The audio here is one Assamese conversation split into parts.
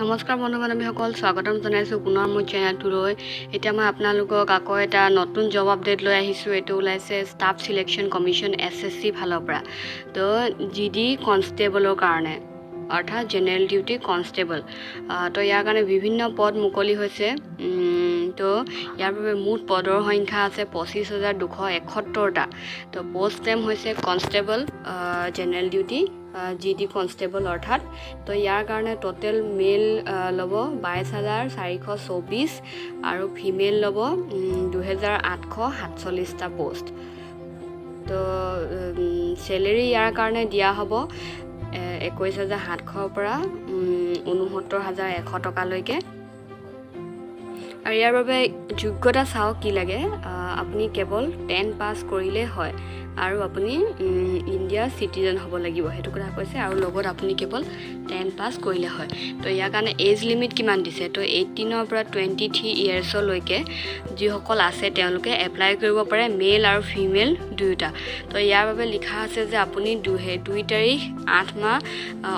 নমস্কাৰ বন্ধু বান্ধৱীসকল, স্বাগতম জনাইছোঁ পুনৰ মোৰ চেনেলটোলৈ। এতিয়া মই আপোনালোকক আকৌ এটা নতুন জব আপডেট লৈ আহিছোঁ। এইটো ওলাইছে ষ্টাফ চিলেকশ্যন কমিশ্যন, এছএছচি ফালৰ পৰা। তো জিডি কনষ্টেবলৰ কাৰণে, অৰ্থাৎ জেনেৰেল ডিউটি কনষ্টেবল। তো ইয়াৰ কাৰণে বিভিন্ন পদ মুকলি হৈছে। তো ইয়াৰ বাবে মুঠ পদৰ সংখ্যা আছে 25,271টা। তো পষ্ট নেম হৈছে constable general duty, GD constable অৰ্থাৎ। তো ইয়াৰ কাৰণে ট'টেল মেল ল'ব 22,424 আৰু ফিমেল ল'ব 2847টা পষ্ট। তো চেলেৰি ইয়াৰ কাৰণে দিয়া হ'ব 21,700ৰ পৰা 69,100 টকালৈকে। আৰু ইয়াৰ বাবে যোগ্যতা চাওক কি লাগে। আপুনি কেৱল 10 পাছ কৰিলেই হয় আৰু আপুনি ইণ্ডিয়াৰ চিটিজেন হ'ব লাগিব, সেইটো কথা কৈছে। আৰু লগত আপুনি কেৱল 10 পাছ কৰিলে হয়। তো ইয়াৰ কাৰণে এজ লিমিট কিমান দিছে? তো 18ৰ পৰা 23 ইয়েৰ্ছলৈকে যিসকল আছে, তেওঁলোকে এপ্লাই কৰিব পাৰে, মেল আৰু ফিমেল দুয়োটা। তো ইয়াৰ বাবে লিখা আছে যে আপুনি 2 তাৰিখ 8 মাহ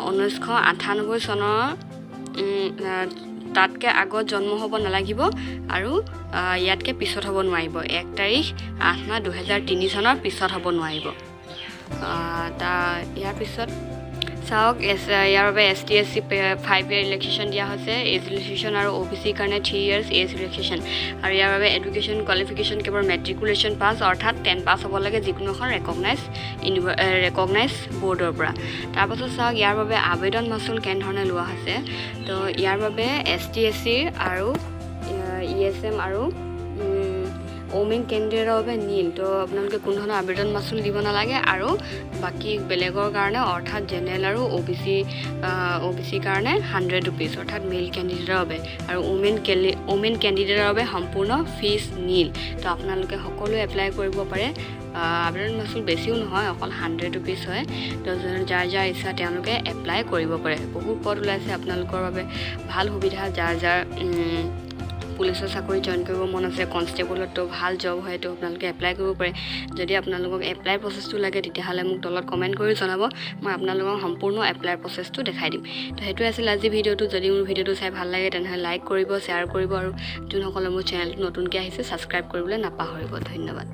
1998 চনৰ তাতকৈ আগত জন্ম হ'ব নালাগিব আৰু ইয়াতকৈ পিছত হ'ব নোৱাৰিব, 1 তাৰিখ 8 মাহ 2003 চনৰ পিছত হ'ব নোৱাৰিব। ইয়াৰ পিছত চাওক, ইয়াৰ বাবে ST, SC 5 year relaxation দিয়া হৈছে এজ ৰিলেক্সেশ্যন আৰু অ' বি চিৰ কাৰণে 3 ইয়াৰ্ছ এজ ৰিলেক্সেশ্যন। আৰু ইয়াৰ বাবে এডুকেশ্যন কোৱালিফিকেশ্যন কেৱল মেট্ৰিকুলেশ্যন পাছ, অৰ্থাৎ 10 পাছ হ'ব লাগে যিকোনো এখন ৰেকগনাইজ বৰ্ডৰ পৰা। তাৰপাছত চাওক, ইয়াৰ বাবে আবেদন মাচুল কেনেধৰণে লোৱা হৈছে। তো ইয়াৰ বাবে এছ টি, এছ চিৰ আৰু ইএছএম আৰু ওমেন কেণ্ডিডেটৰ বাবে নীল। তো আপোনালোকে কোনো ধৰণৰ আবেদন মাচুল দিব নালাগে। আৰু বাকী বেলেগৰ কাৰণে, অৰ্থাৎ জেনেৰেল আৰু অ' বি চিৰ কাৰণে 100 ৰুপিজ, অৰ্থাৎ মেল কেণ্ডিডেটৰ বাবে। আৰু ওমেন কেণ্ডিডেটৰ বাবে সম্পূৰ্ণ ফিজ নীল। তো আপোনালোকে সকলোৱে এপ্লাই কৰিব পাৰে। আবেদন মাচুল বেছিও নহয়, অকল 100 ৰুপিজ হয়। তো যাৰ যাৰ ইচ্ছা, তেওঁলোকে এপ্লাই কৰিব পাৰে। বহুত পদ ওলাইছে, আপোনালোকৰ বাবে ভাল সুবিধা। যাৰ যাৰ পুলিচৰ চাকৰি জইন কৰিব মন আছে, কনষ্টেবলতো ভাল জব হয়, তো আপোনালোকে এপ্লাই কৰিব পাৰে। যদি আপোনালোকক এপ্লাই প্ৰচেছটো লাগে, তেতিয়াহ'লে মোক তলত কমেণ্ট কৰি জনাব। মই আপোনালোকক সম্পূৰ্ণ এপ্লাই প্ৰচেছটো দেখাই দিম। তো সেইটোৱে আছিল আজি ভিডিঅ'টো। যদি মোৰ ভিডিঅ'টো চাই ভাল লাগে, তেনেহ'লে লাইক কৰিব, শ্বেয়াৰ কৰিব আৰু যোনসকলে মোৰ চেনেলটো নতুনকৈ আহিছে, ছাবস্ক্ৰাইব কৰিবলৈ নাপাহৰিব। ধন্যবাদ।